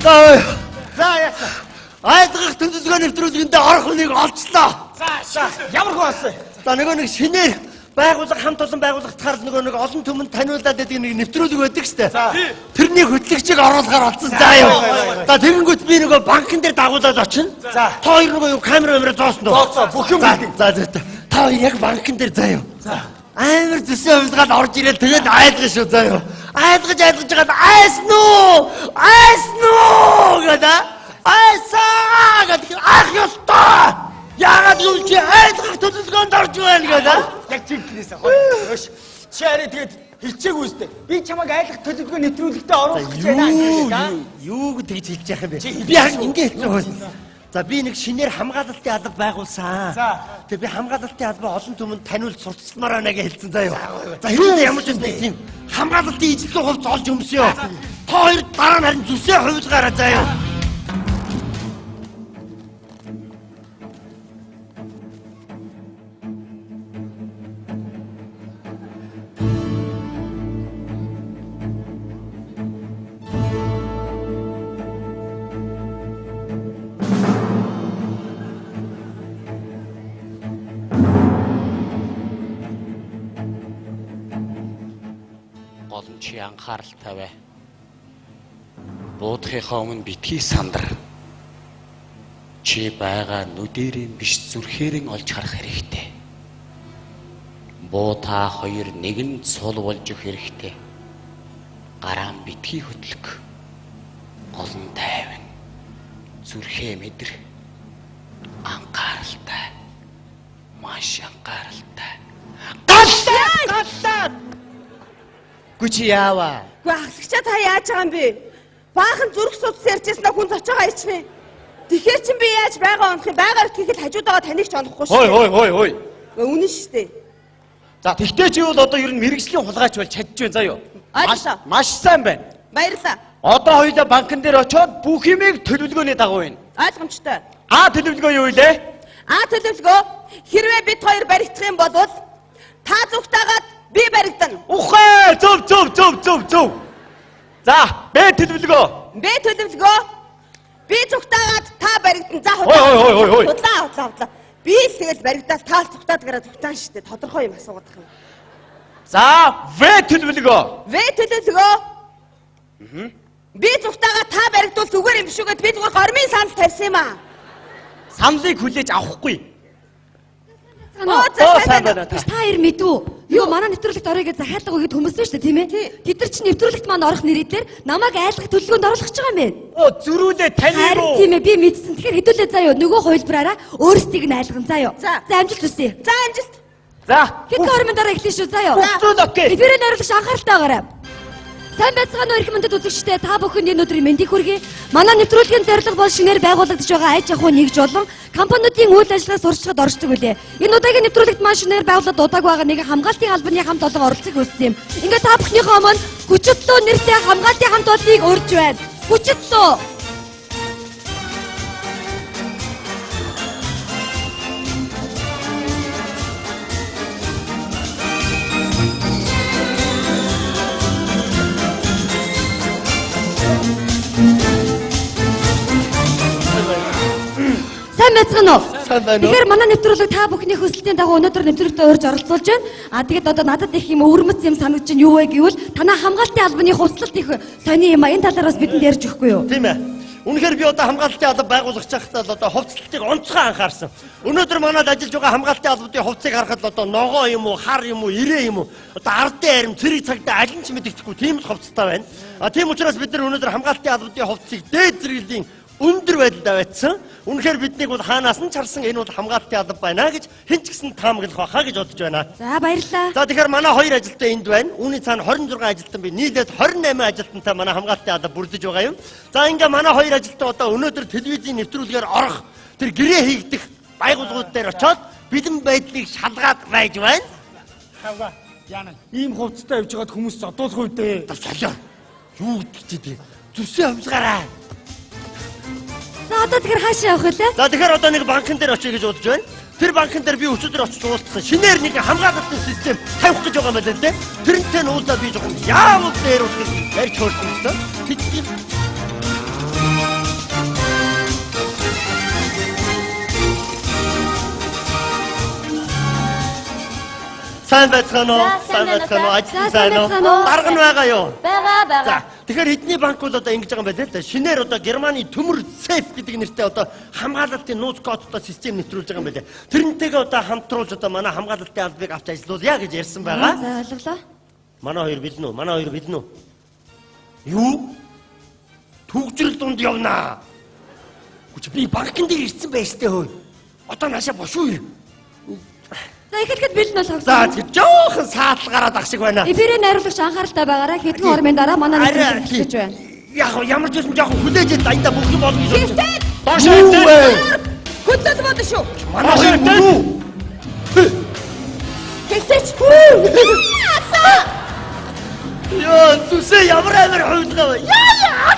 За яасан. Айлгах төлөвлөгөө нэвтрүүлгэндээ орох хүнийг олчлоо. За ямар хүн олсон? За нөгөө нэг шинээр байгууллага хамт олон байгууллагатаар нөгөө нэг олон түмэнд таниулаад байдаг нэг нэвтрүүлэг байдаг штэ. Тэрний хөтлөгчийг оруулахаар олцсон заа юу. За тэгэнгүүт би нөгөө банкн дээр дагуулад очино. За. Та хоёр нөгөө юу камера зоосон уу? Зооцоо, бүх юм За, бэлдэн. За за. Та хоёр яг банкн дээр заа юу. За. Амар зүсээ хувилгаад орж ирээд тэгээд айлгаж шүү заа юу. Айлгаж жагаад айсан уу? Айсан уу гэдэг. Айсаа гэдэг ах ёстой. Яагаад гэвэл чи айлгах төлөвлөгөөнд орж байна гэдэг. Яг жинхнээсээ гоё. Өш. Чи арай тэгээд хэлчихээгүй үстэй. Би чамайг айлгах төлөвлөгөө нэвтрүүлэгтээ оруулах гэж байна гэдэг. Юу тэгж хэлж яах юм бэ? Чи хэлж Би яг ингэ хэлж байгаа юм. За би нэг шинээр хамгаалалтын алба байгуулсан. За. Тэгээ би хамгаалалтын албаа олон түмэнд таниулж сурталчилмаар байна гэж хэлсэн заа юу. За хэрвээ ямар ч байсан тийм хамгаалалтын ижлэн хувц олж өмсөё. Та хоёр дараа нь харин зүсээ хувилгаараа заа юу. Гол нь чи анхааралтай бай. Буудахынхаа өмнө битгий сандар. Чи байгаа нүдэрийн биш зүрхээрэн олж харах хэрэгтэй. Буу та хоёр нэгэн цул болж өгөх хэрэгтэй. Гараан битгий хөдлөг. Гол нь тайван. Зүрхээ мэдэр. Анхааралтай. Маш анхааралтай. Галлаа! Галлаа! Гү чи яава? Үгүй ахлагчаа та яаж байгаа юм бэ? Баахан зүрх судас ярьжсэн хүн зочоогоо ичнэ. Тэгэхээр чин би яаж байгаа онох юм? Байгаа итгэхэд хажууд байгаа таныг ч онохгүй шүү. Хой хой хой хой. Үнэн шүү дээ. За тэгтээ чи бол одоо ер нь мэрэгжлийн хулгайч бол чадж байна заа юу? Ойлголоо. Маш сайн байна. Баярлалаа. Одоо хоёулаа банкн дээр очиод бүх юмыг төлөвлөгөөний дагуу байна. Ойлгомжтой. А төлөвлөгөө юу вэ? А төлөвлөгөө хэрвээ бид хоёр баригдах юм бол та зүгтаагаад би баригдана. Ухаа зөв зөв зөв зөв зөв. За Б төлөвлөгөө. Б төлөвлөгөө би зүгтаагаад та баригдана. За Хой, хой, хой, хой. Худлаа худлаа худлаа. Би л тэгэл баригдаал та л зүгтаад гараа зүгтаан шүү дээ. Тодорхой юм асуугаад байгаа юм. За В төлөвлөгөө. В төлөвлөгөө. Би зүгтаагаа та баригдвал зүгээр юм шүү гэд би зүгээр гормын санал тавьсан юм аа. Саналыг хүлээж авахгүй. Оо за Оо, сайн сайн байна. байна. Биш та хоёр мэдүү. Юу манай нэвтрүүлэгт орё гэж захиалга өгöd хүмүүссэн шүү дээ, тийм ээ? Тэд нар чинь нэвтрүүлэгт маань орох нэрийдээр намайг айлгах төлөвлөгөөнд оруулах гэж байгаа юм байна. Оо зөрүүлээ Харин танигүй. тийм ээ, би мэдсэн. Тэгэхээр хэдүүлээ заа юу, нөгөө хувилбараараа өөрсдийг нь айлган заа юу. За. За амжилт хүсье. За амжилт. За Хэдэн ормын дараа эхлэв шүү заа юу. Бүх зүйл окей. Эфирээр найруулагч анхааралтай байгаарай. Сайн байцгаана уу эрхэм мөндөд үзэгчдээ та бүхэнд энэ өдрийн мэндийг хүргэе. Манай нэвтрүүлгийн зорилго бол шинээр байгуулагдаж байгаа аж ахуй нэгж болон компаниудын үйл ажиллагаа сурчлагад оршдог үлээ. Энэ удаагийн нэвтрүүлэгт маань шинээр байгууллага дудааг байгаа нэгэн хамгаалтын албаны хамт олон оролцох хүссэн юм. Ингээд та бүхнийхээ өмнө Хүчитлөө нэртэй хамгаалтын хамт олоныг урьж байна. Хүчитлөө. Сайн байцгаана уу? Сайн байна уу? Тэгэхээр манай нэвтрүүлэг та бүхний хүсэлтийн дагуу өнөөдөр нэвтрүүлэгтээ урьж оролцуулж байна. А тэгэд одоо надад их юм өвөрмөц юм санагдаж байна. Юу вэ гэвэл танай хамгаалтын албаны хувцлалт их сони юм а. Энэ талаар бас бидэнд ярьж өгөхгүй юу? Тийм ээ. Үнэхээр би одоо хамгаалтын алба байгуулагч байхдаа л одоо хувцлалтыг онцгой анхаарсан. Өнөөдөр манад ажиллаж байгаа хамгаалтын албадын хувцсыг харахад л одоо ногоо юм уу, хар юм уу, ирээ юм уу, одоо ардын арим, цэрэг цагдаа аль нь ч мэддэхгүй тийм л хувцастай байна. А тийм учраас бид нар өнөөдөр хамгаалтын албадын хувцсыг дээд зэрэглэлийн өндөр байдалд аваадсан. Үнэхээр биднийг бол хаанаас нь ч харсан энэ бол хамгаалтын алба байна гэж хэн ч гэсэн таамаглах байхаа гэж бодож байна. За баярлалаа. За тэгэхээр манай хоёр ажилтан энд байна. Үүний цаана 26 ажилтан би нийлээд 28 ажилтнтай манай хамгаалтын алба бүрдэж байгаа юм. За ингээ манай хоёр ажилтан одоо өнөөдөр телевизийн нэвтрүүлгээр орох тэр гэрээ хийгдэх байгууллагууд дээр очиод бэлэн байдлыг шалгаад байж байна. Хавга. Яна. Ийм хувцастай явж байгаад хүмүүс зодуулах үү дээ. Одоо солио. Юу гэдэг чи тийм. Зүсээ хувьсгаарай. За одоо тэгэхээр хаашаа явах вэ? За тэгэхээр одоо нэг банкн дээр очие гэж бодож байна. Тэр банкн дээр би өчигдөр очиж уулзсан. Шинээр нэг хамгаалалтын систем тавих гэж байгаа юм байна лээ. Тэрнтэй нь уулзаад би жоохон яавал дээр үсгэж ярьж хөөрсөн гэсэн. Тэдний Сайн байцгаана уу? Сайн байцгаана уу? Ажил сайн уу? Дарга нь байгаа юу? Байгаа, байгаа. За, тэгэхээр эдний банк бол одоо ингэж байгаа юм байна л да. Шинээр одоо Германы төмөр сейф гэдэг нэртэй одоо хамгаалалтын нууц кодтой систем нэвтрүүлж байгаа юм байна. Тэрнтэйгээ одоо хамтруулж одоо манай хамгаалалтын албыг авч ажиллуулъя гэж ярьсан байгаа. За, ойлголоо. Манай хоёр бэлэн үү? Манай хоёр бэлэн үү? Юу? Түгжрэл дунд явнаа. Гүч би банкн дээр ирсэн байж тээ хөө. Одоо наашаа бошуу ир. За эхлэхэд бэлэн болох. За жоохон саатал гараад ах шиг байна. Эфирийн найруулагч анхааралтай байгаарай. Хэдэн ормын дараа манай нэвтрүүлэг эхэлж байна. Яг ямар ч байсан жоохон хүлээж аянда бүх юм болно гэж бодож. Доош хөвтэй. Хөдлөл бод шүү. Манай хоёр мөрөө. Хэлтэйч. Яа, зүсээ ямар амар хувилгаа вэ? Яа, яа.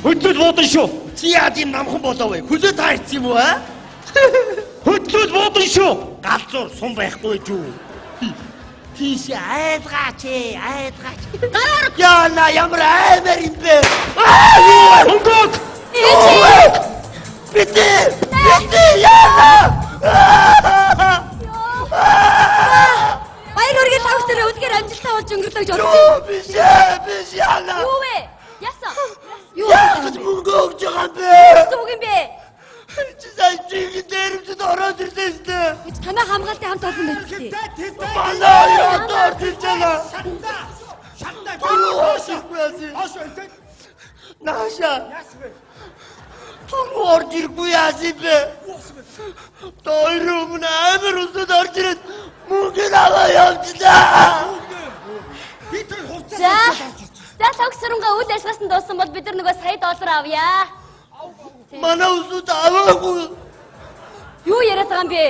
Хөдлөл буудан шүү. Чи яа тийм намхан болоо вэ? Хөлөө таарч юм уу аа? Хөдлөл буудан шүү. Галзуур сум байхгүй юу? Тийш айлгаач ээ, айлгаач. Гараар. Яа, на ямар аймар юм бэ? Хөнгөг. Битээ! Битээ яа! Баяр хүргээн лавстараа үнэхээр амжилттай болж өнгөрлөө гэж бодож байна. Биш ээ, биш яана. Юу вэ? Яасан? Юу яаж мөнгө өгч байгаа юм бэ? Юу үг юм бэ? Чи сайн чигийн дээрэмчд ороод ирлээ шүү дээ. Гэж танай хамгаалтын хамт олон байж тээ. Манай одоо орж ирж байгаа. Шатаа. Шатаа. Доош. Нааша. Түрүү орж ирэхгүй яасан бэ? Тойроо өмнө амар усуд орж ирээд мөнгө аваа явчлаа. Би тэр хувцас За, логсоронгаа үйл ажиллагаас нь дууссан бол бид нар нөгөө сая доллар авъя. Манай усуд аваагүй. Юу яриад байгаа юм бэ?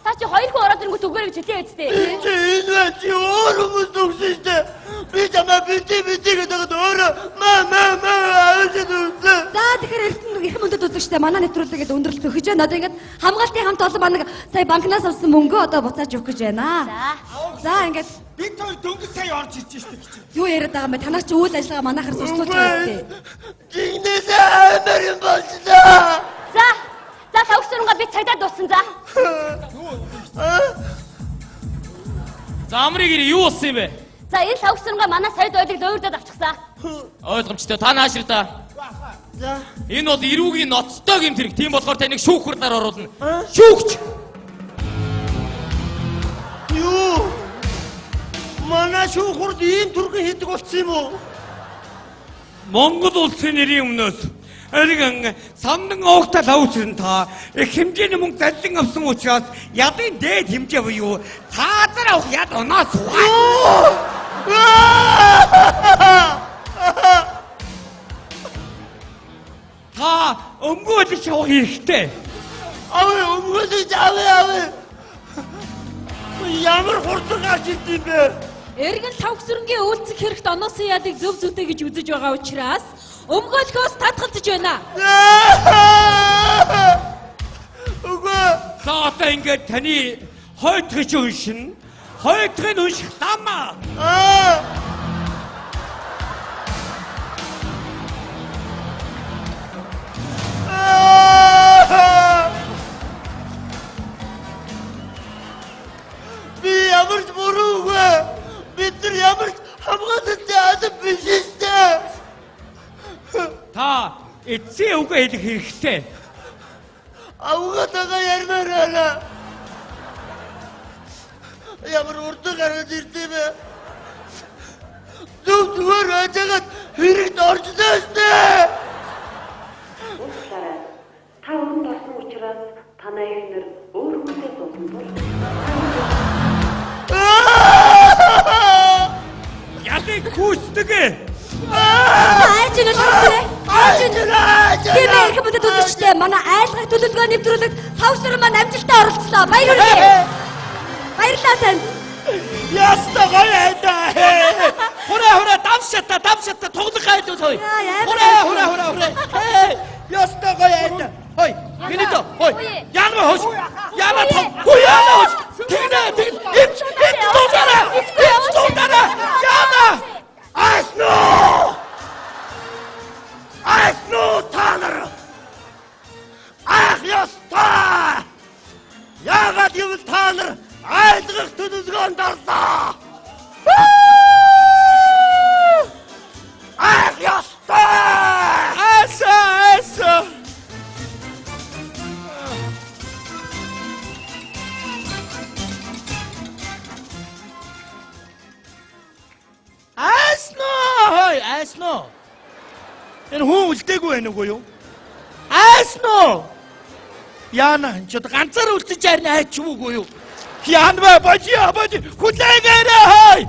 Та чи хоёр хүн ороод ирэнгүүт үгээр гэж хэлээ үсттэй. Чи энэ вэ? Чи өөр хүмүүс өгсөн шүү дээ. Би чамаа бити бити гэдэг өөрөө маа маа маа авч өгсөн. За тэгэхээр эрдэнэ их мөндөд үзэгчтэй манай нэвтрүүлэг гээд өндөрлөлт өгч байна. Одоо ингээд хамгаалтын хамт олон манай сая банкнаас авсан мөнгөө одоо буцааж өгөх гэж байна. За. За ингээд бид хоёр дөнгөж сая орж ирж шүү дээ. Юу яриад байгаа юм бэ? Танаас чи үйл ажиллагаа манайхаар сурталчилж байгаа юм дээ. Жигнэсээ амар юм болчлаа. За. За логсоронгаа би цагдаа дууссан за. За амрыг ирээ юу болсон юм бэ? За энэ логсоронгаа манай сая долларыг луурдад авчихсан. Ойлгомжтой. Та наашир та. За. Энэ бол эрүүгийн ноцтой гэмт хэрэг. Тийм болохоор таныг шүүх хурлаар оруулна. Шүүгч. Юу? Манай шүүх хурл ийм түргэн хийдэг болсон юм уу? Монгол улсын нэрийн өмнөөс өргөн самдан оогтой лавсрын та их хэмжээний мөнгө заллин авсан учраас ялын дээд хэмжээ буюу цаазар авах яд оноо суугаа. Та өмгөөлөж авах хэрэгтэй. Авъя, өмгөөлөж авъя, авъя. Ямар хурдан гарч ирд юм бэ? Эргэн лавсрынгийн үйлцэх хэрэгт оноосон ядыг зөв зүйтэй гэж үзэж байгаа учраас өмгөөлөхөөс татгалзаж байна. Үгүй. За одоо ингээд таны хойдхыг уншина. Хойдхыг унших лама. Би ямар ч буруугүй. Бид нар ямар ч хамгаалалтын алба биш шүү дээ. Та эцсийн үгээ хэлэх хэрэгтэй. Авгатага ярмаар байна. Ямар урдан гараад ирд юм бэ? Зөв зүгээр байжгаад хэрэгт орчлоо шүү дээ. Уучлаарай. Та өрөнд орсон учраас танай эхнэр өөр хүнтэй суусан тул Ялыг гүйцэтгэе. Айж нь лавсраа. Айж нь. Тийм ээ эрхэм мөндөд үзэгчтэй манай айлгах төлөвлөгөө нэвтрүүлэгт лавсрын маань амжилттай оролцлоо. Баяр хүргэе. Баярлалаа танд. Яста гоё айдаа. Хураа хураа давшата давшата тоглох айлуу хой. Хураа хураа хураа хураа. Яста гоё айдаа. Хой. Миний дөө. Хой. Яна хойш. Яна том. Хой яна хойш. Тэгнэ тэгнэ. Эвч эвч дуугараа. Эвч дуугараа. Яна. Айснуу! Айснуу та нар! Ах ёстой! Ойлгох төлөвлөгөөнд орлоо. Ах ёстой. Аса аса. Айсноо хой айсноо. Энэ хүн үлдээгүй байх үгүй юу? Айсноо. Яна энэ ч одоо ганцаар үлдэж харин айчвуугүй юу? Яана бай божи божи хүлээгээрэй хой.